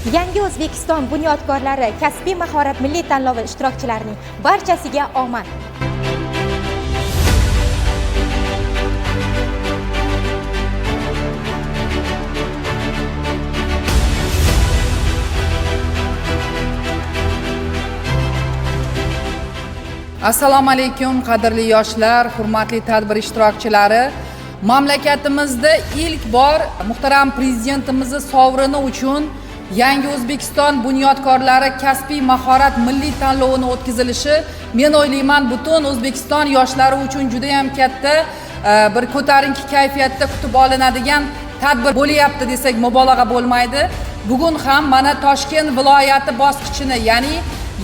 Yangi O'zbekiston bunyodkorlari kasbiy mahorat milliy tanlovi ishtirokchilarining barchasiga omad. Assalomu alaykum, qadrli yoshlar, hurmatli tadbir ishtirokchilari. Mamlakatimizda ilk bor muhtaram prezidentimizni sovrini uchun Yangi O'zbekiston bunyodkorlari kasbiy mahorat milliy tanlovini o'tkazilishi, men o'ylayman, butun O'zbekiston yoshlari uchun juda ham katta bir ko'tarinki kayfiyatda kutib olinadigan tadbir bo'lyapti desak, mubolag'a bo'lmaydi. Bugun ham mana Toshkent viloyati bosqichini, ya'ni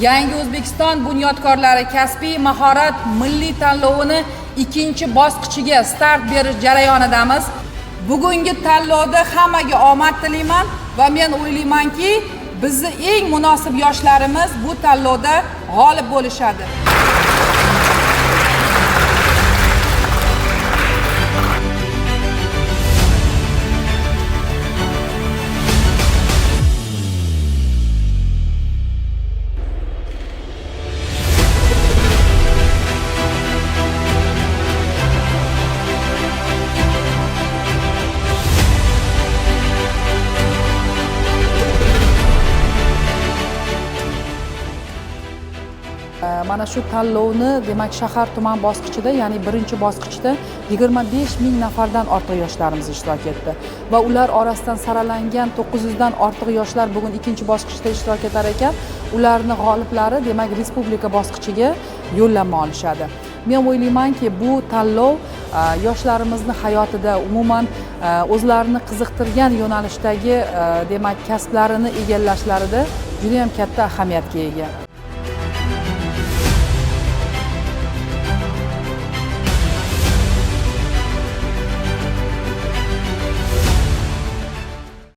Yangi O'zbekiston bunyodkorlari kasbiy mahorat milliy tanlovini ikkinchi bosqichiga start berish jarayonidamiz. Bugungi tanlovda hammaga omad tilayman va men o'ylaymanki, bizni eng munosib yoshlarimiz bu tanlovda g'olib bo'lishadi. Mana shu tanlovni, demak, shahar tuman bosqichida, ya'ni birinchi bosqichda 25 ming nafardan ortiq yoshlarimiz ishtirok etdi va ular orasidan saralangan 900 dan ortiq yoshlar bugun ikkinchi bosqichda ishtirok etar ekan. Ularni g'oliblari, demak, respublika bosqichiga yo'llanma olishadi. Men o'ylaymanki, bu tanlov yoshlarimizni hayotida umuman o'zlarini qiziqtirgan yo'nalishdagi demak, kasblarini egallashlarida juda ham katta ahamiyatga ega.